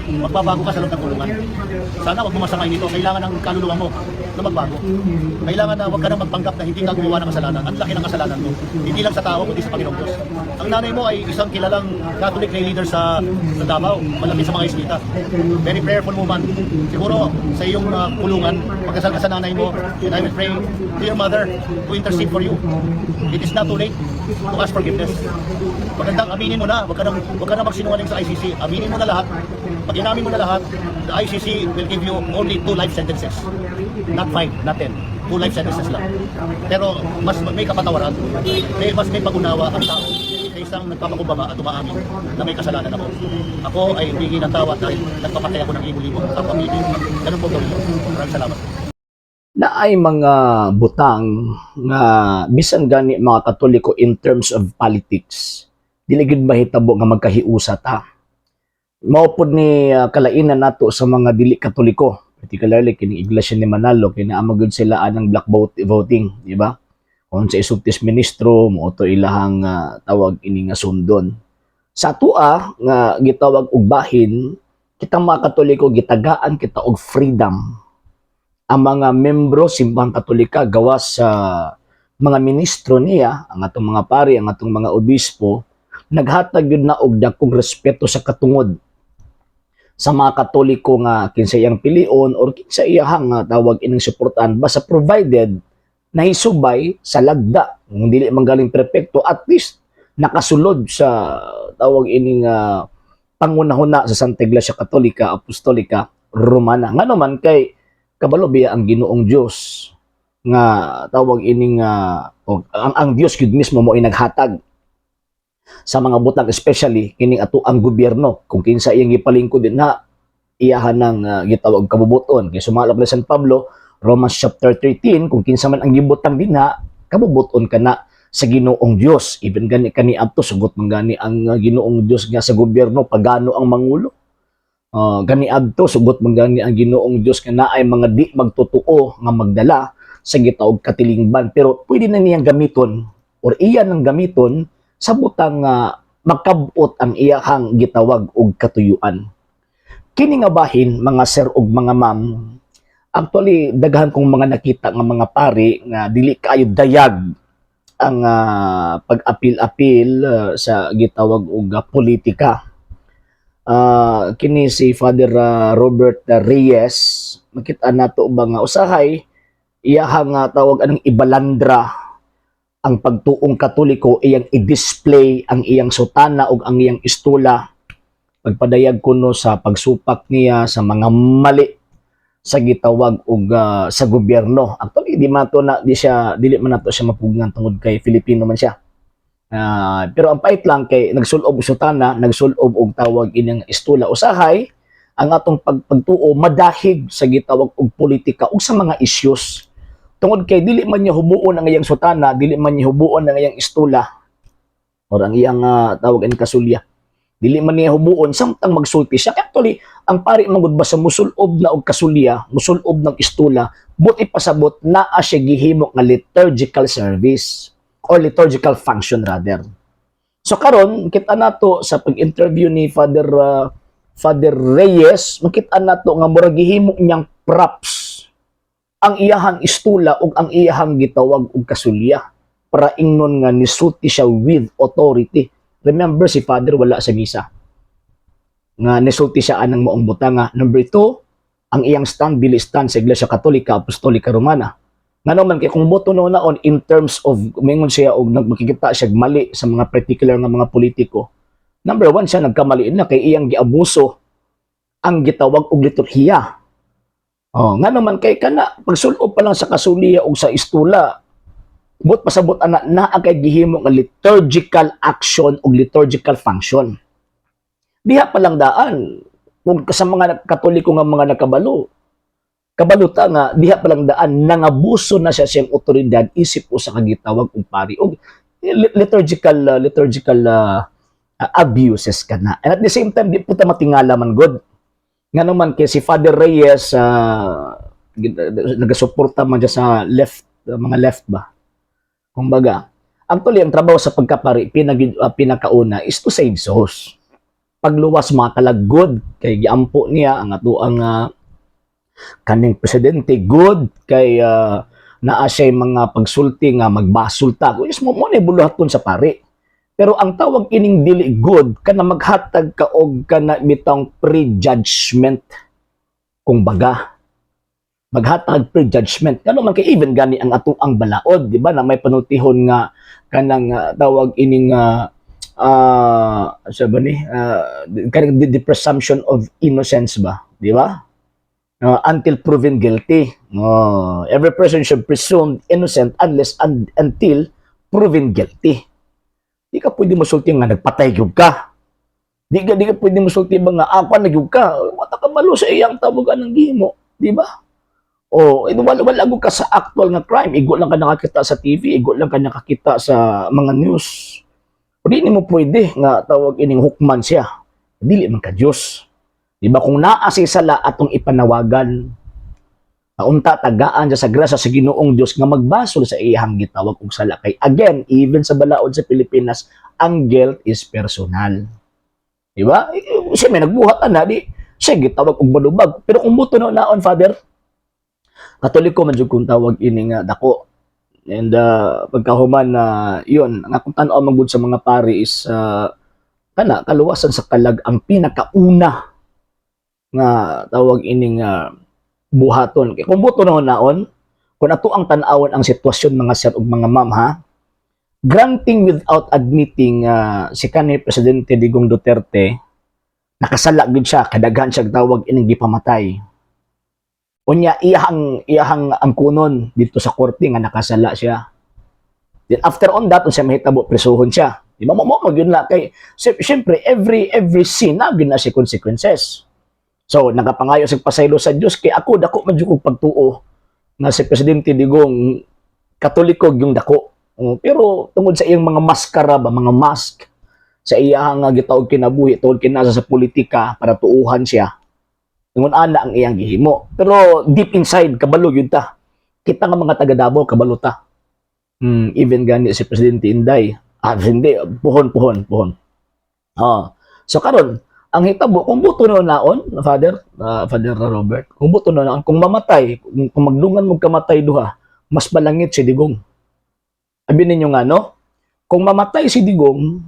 Magbabago ka sa loob ng kulungan. Sana wag mo masamain ito. Kailangan ng kaluluwa mo na magbago. Kailangan na wag ka nang magpanggap na hindi ka gumawa ng kasalanan. Ang laki ng kasalanan mo. Hindi lang sa tao, kundi sa Panginoong Diyos. Ang nanay mo ay isang kilalang Catholic lay leader sa Davao, malapit sa mga Jesuita. Very prayerful woman. Siguro sa iyong kulungan, magdasal ka sa nanay mo, and I will pray to your mother to intercede for you. It is not too late to ask forgiveness. Magandang aminin mo na, wag ka nang magsinungaling sa ICC. Aminin mo na lahat. Pag inamin mo na lahat, the ICC will give you only two life sentences. Not five, not 10. Two life sentences lang. Pero mas may kapatawaran, mas may pag-unawa ang tao kaysa ang nagpapakumbaba at umaamin na may kasalanan ako. Ako ay humingi ng tawad dahil nagpapatay ako ng libo-libo kapwa Pilipino. Ganun po gawin nyo. Maraming salamat. Naay mga butang nga bisan gani mga Katoliko, in terms of politics, dili gyud mahitabo nga magkahiusa ta. Mao pod ni kalainan nato sa mga dili Katoliko, particularly kining Iglesia ni Manalo, kay naa man gyud sila anang block voting, di ba? Kung sa isultis ministro mo to ilahang tawag ini nga sundon. Sa atua nga gitawag og bahin, kitang mga Katoliko, gitagaan kita og freedom. Ang mga membro Simbahang Katolika, gawas sa mga ministro niya, ang atong mga pari, ang atong mga obispo, naghatag yun na og dakong respeto sa katungod sa mga Katoliko nga kinsa iyang pilion or kinsa iyahang tawag ining suportahan, basta provided nahisubay sa lagda. Kung dili man galing perpekto, at least nakasulod sa tawag ining pangunahuna sa Santa Iglesia Katolika Apostolika Romana. Ngano man kay kabalo biya ang Ginoong Dios nga tawag ining ang Dios gyud mismo mo naghatag sa mga butang, especially kining ato ang gobyerno, kung kinsa iyang gipalingkod din na iyahan ng gitawag kabubuton. Kay sumala pa San Pablo, Romans chapter 13, kung kinsa man ang gibutang dinha, kabubuton ka na sa Ginoong Dios. Even gani kani adto, sugot man gani ang Ginoong Dios nga sa gobyerno pagano ang mangulo. Gani adto, sugot man gani ang Ginoong Dios nga naay mga di magtotoo nga magdala sa gitawag katilingban, pero pwede na niyang gamiton or iya nang gamiton sa butang nga makabot ang iyahang gitawag og katuyuan. Kini nga bahin, mga sir ug mga ma'am, actually daghan kong mga nakita nga mga pari nga dili kaayo dayag ang pag-apil-apil sa gitawag og politika. Kini si Father Robert Reyes, makita nato ba nga usahay iyahang tawag anong ibalandra ang pagtuong Katoliko, iyang i-display ang iyang sutana ug ang iyang istula, pagpadayag kuno sa pagsupak niya sa mga mali sa gitawag og sa gobyerno. Actually, di man to na di siya dili man nato siya mapugnan tungod kay Filipino man siya. Pero ang pait lang kay nagsulob og sutana, nagsulob og tawag ining istula. Usahay ang atong pagtuo madahig sa gitawag og politika ug sa mga issues. Tungod kay dili man niya hubuon ang iyang sutana, dili man niya hubuon ang iyang istula or ang iyang tawag ini kasulya. Dili man niya hubuon samtang magsulti siya. Kaya actually, ang pari magud ba sa musulob na og kasulya, musulob ng istula, but ipasabot naa siya gihimo nga liturgical service or liturgical function rather. So karon kita nato sa pag-interview ni Father Reyes, makita nato nga murag gihimo niyang props ang iyahang istula ug ang iyahang gitawag og kasulya para ingnon nga nisulti siya with authority. Remember, si Father wala sa misa nga nisulti siya anang maong butanga. Number two, ang iyang stand dili stand sa Iglesia Katolika Apostolika Romana. Ngano man kay kung boto no naon in terms of mingon siya og nagmakikita siya mali sa mga particular nga mga politiko. Number one, siya nagkamali na kay iyang giabuso ang gitawag og liturhiya. Oh, ngano man kay kana pagsulob pa lang sa kasuliya og sa istula, but pasabot ana naa kay gihimo nga liturgical action og liturgical function. Diha pa lang daan, kung sa mga Katoliko nga mga nakabalo, kabalo ta nga diha pa lang daan nangabuso na siya siyang otoridad isip usa ka gitawag og pari og liturgical abuses kana. And at the same time, di po ta matingala man god. Ngano man kay si Father Reyes nagasuporta man siya sa left, mga left ba. Kumbaga, actually ang trabaho sa pagkapari pinakauna is to save souls. Pagluwas, mga kalag, good kay giampo niya ang atoang kaning presidente, good kay naa siya mga pagsulti nga magbasol ta. Yes, mo ni buluhaton sa pari. Pero ang tawag ining dili good kana maghatag ka og kana bitang prejudgment, kung baga maghatag prejudgment. Kano man kay even gani ang atoang balaod, di ba, na may panultihon nga kanang tawag ining sa ba ni kanang the presumption of innocence ba, di ba? Until proven guilty. Oh, every person should presumed innocent unless and until proven guilty. Di ka pwede mosulti nga nagpatay gyud ka. Di ka pwede mosulti ba nga ako na gyud ka. Wala ka malo sa iyang tawag ng gihimo, di ba? O, eh, wala wala ka sa actual nga crime. Igo lang ka nakakita sa TV, igo lang ka nakakita sa mga news. O di nimo pwede nga tawag ining hukman siya. Dili man ka Diyos. Di ba, kung naa si sala, atong ipanawagan. Unta tagaan siya sa grasya sa Ginoong Dios nga magbasol sa iyang gitawag og sala, kay again, even sa balaod sa Pilipinas, ang guilt is personal. Di ba? Siya may nagbuhat ana, di siya gitawag og balubag. Pero kung buto na naon, Father, Katoliko man jud kung tawag ini nga dako. And pagkahuman na yun, ang akong tan-aw man gud sa mga pari is kana kaluwasan sa kalag ang pinakauna nga tawag ining buhaton. Kay kung buto na naon, kung ato ang tan-awon ang sitwasyon, mga sir ug mga ma'am ha, granting without admitting si kanhi Presidente Digong Duterte nakasala gid siya, kadaghan siya tawag ining gipamatay. Unya iyahang angkunon dito sa korte nga nakasala siya. Then after on that, unsa mahitabo, presuhon siya. Di ba mo mo gyud na kay syempre every sin na gyud na siya consequences. So nakapangayo sa pasaylo sa Dios, kay ako dako man jud kog pagtuo nga si Presidente Digong Katoliko yung dako. Oh, pero tungod sa iyang mga maskara ba, mga mask sa iyang nga gitawag kinabuhi tungod kinasa sa politika para tuuhan siya. Ingon ana ang iyang gihimo. Pero deep inside, kabalo yun ta. Kita nga mga taga Davao, kabalo ta. Even gani si Presidente Inday. Ah, hindi, puhon, puhon, puhon. Ah. So karon, ang hitabo kung buto na naon, Father, Father Robert, kung buto na naon, kung mamatay, kung magdungan mo kamatay duha, mas balangit si Digong. Abi ninyo nga, no? Kung mamatay si Digong,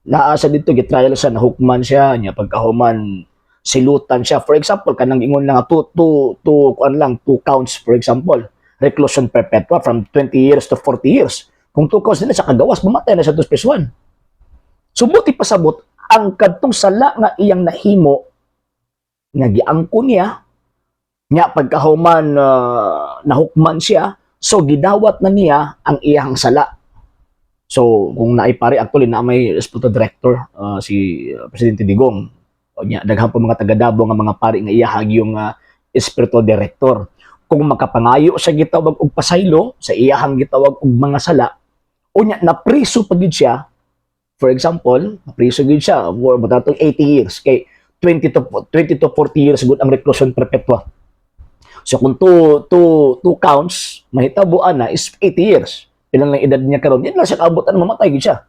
naa sa dito gitrial siya, nahukman siya, niya pagkahuman silutan siya. For example, kanang ingon lang two kuan lang, two counts, for example, reclusion perpetua from 20 years to 40 years. Kung two counts nila sa kagawas, mamatay na siya 2 plus 1. So buti pasabot ang kadtong sala nga iyang nahimo nga giangko niya, nya pagkahuman nahukman siya, so gidawat na niya ang iyang sala. So kung naay pare, actually na may spiritual director si Presidente Digong. O nya daghan pa mga taga Davao nga mga pari nga iyahag yung spiritual director. Kung makapangayo sa gitawag og pasaylo sa iyahang gitawag og mga sala, unya napriso pa gid siya, for example, napriso gid siya for matatong 80 years, kay 20 to 40 years gud ang reclusion perpetua. So kung two counts, mahitabuan na is 80 years. Ilan lang edad niya karon? Yan lang siya kaabutan, mamatay gid siya.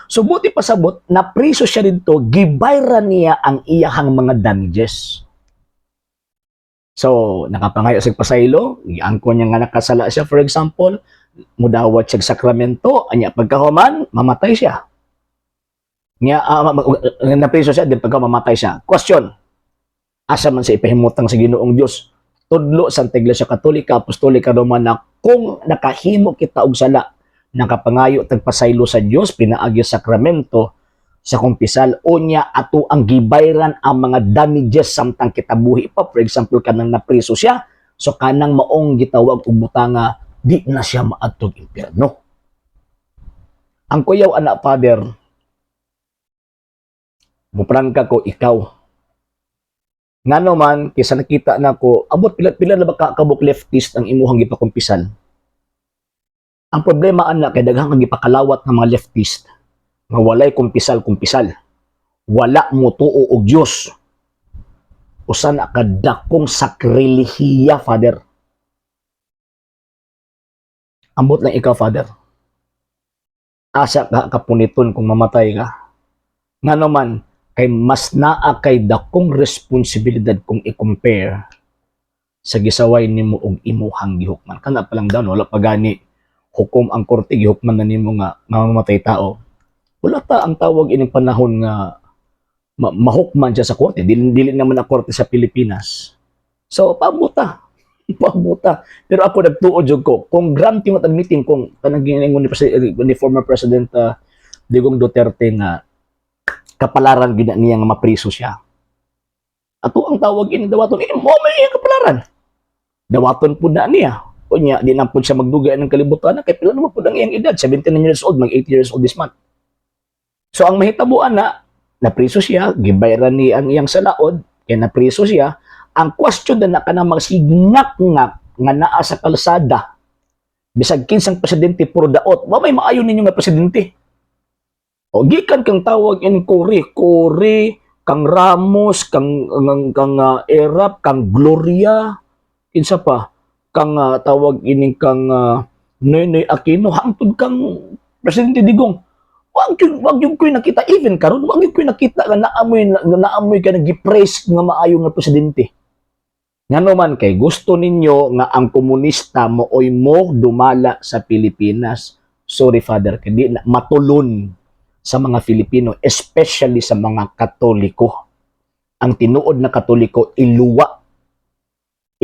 So buti pasabot, napriso siya dito, gibayran niya ang iyahang mga damages. So, nakapangayo sa pasaylo, giangkon niya nga nakasala siya, for example, mudawat siya sakramento, anya pagkahuman, mamatay siya. Nya napriso siya, din pagka mamatay siya. Question, asa man sa ipahimutang sa Ginoong Dios? Tudlo sa Iglesia Katolika, Apostolika Romana, kung nakahimo kita og sala, nakapangayo tagpasaylo sa Dios pinaagi sa sakramento sa kumpisal, unya ato ang gibayran ang mga damages samtang kita buhi pa, for example, kanang napriso siya, so kanang maong gitawag og butanga, di na siya maadtog impyerno. Ang kuyaw ana, Father, muprangka ko ikaw, ngano man kaysa nakita na ko abot pila pila na ba ka kabuk leftist ang imuhang gipakumpisal. Ang problema ana kay daghang kang gipakalawat ng mga leftist nga walay kumpisal-kumpisal, wala mo tuo og Dios. Usa na kadakong sakrilihiya, Father. Ambot lang ikaw, Father, asa ka kapuniton kung mamatay ka? Ngano man Kay mas naa kay dakong responsibilidad kung i-compare sa gisaway nimo og imuhang gihukman. Kana pa lang daw, no, wala pa gani hukom ang korte, gihukman na nimo nga mamatay tao. Wala ta ang tawag ining panahon nga mahukman siya sa korte. Dili naman ang korte sa Pilipinas. So, pabuta. Pabuta. Pero ako nagtuo jud ko, kung granting at admitting kung kanang giingon ni former President Digong Duterte nga kapalaran gid na niya nga mapriso siya. Ato ang tawag ini dawaton, ini mo may iyang kapalaran. Dawaton pud na niya. Unya, di na pud siya magdugay ng kalibutan kay pila naman pud ang iyang edad, 79 years old, mag 80 years old this month. So ang mahitabuan na, napriso siya, gibayaran ni ang iyang salaod, kay napriso siya. Ang question na na kanang magsigngak-ngak nga naa sa kalsada, bisag kinsang presidente puro daot, wa may maayo ninyo nga presidente. O gikan kang tawag in Cory, Cory, kang Ramos, kang Erap, kang Gloria, kinsa pa, kang tawag ining kang Noynoy Aquino, hangtod kang Presidente Digong. Wag yung ko'y nakita even karon, wag yung ko'y nakita nga naamoy ka nag-praise nga maayo nga presidente. Ngano man kay gusto ninyo nga ang komunista mooy mo dumala sa Pilipinas. Sorry, Father, kay di na matulon sa mga Filipino, especially sa mga Katoliko. Ang tinuod na Katoliko, iluwa.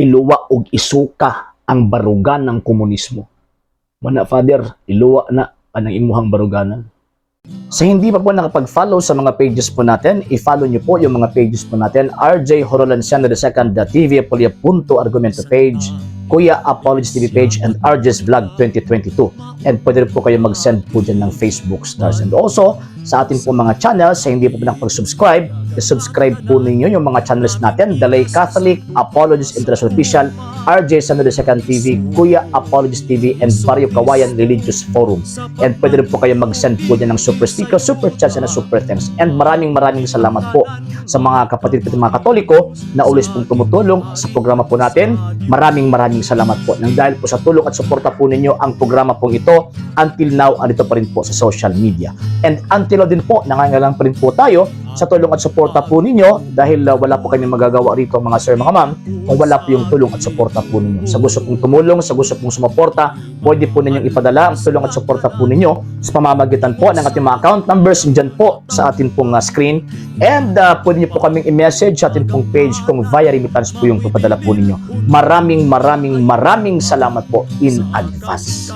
Iluwa og isuka ang barugan ng komunismo. Mana, Father, iluwa na anang imuhang baruganan. Sa hindi pa po nakapag-follow sa mga pages po natin, i-follow nyo po yung mga pages po natin: RJ Horolanciano II, the TV Apolia Punto Argumento page, Kuya Apologies TV page, and RJ's Vlog 2022. And pwede rin po kayo mag-send po dyan ng Facebook stars. And also, sa atin po mga channels, sa hindi po nakapag-subscribe, i-subscribe po ninyo yung mga channels natin: The Lay Catholic, Apologies International Official, RJ Sano II TV, Kuya Apologies TV, and Barrio Kawayan Religious Forum. And pwede rin po kayo mag-send po dyan ng super sticker, super chats, and super thanks. And maraming maraming salamat po sa mga kapatid po mga Katoliko na always pong tumutulong sa programa po natin. Maraming maraming salamat po. Nang dahil po sa tulong at suporta po ninyo, ang programa pong ito until now andito pa rin po sa social media. And until now din po, nangangailangan pa rin po tayo sa tulong at suporta po ninyo dahil wala po kami magagawa rito, mga sir, mga ma'am, kung wala po yung tulong at suporta po ninyo. Sa gusto pong tumulong, sa gusto pong sumuporta, pwede po ninyong ipadala ang tulong at suporta po ninyo sa pamamagitan po ng ating mga account numbers dyan po sa ating pong screen. And pwede niyo po kaming i-message sa ating pong page kung via remittance po yung papadala po ninyo. Maraming maraming maraming salamat po in advance.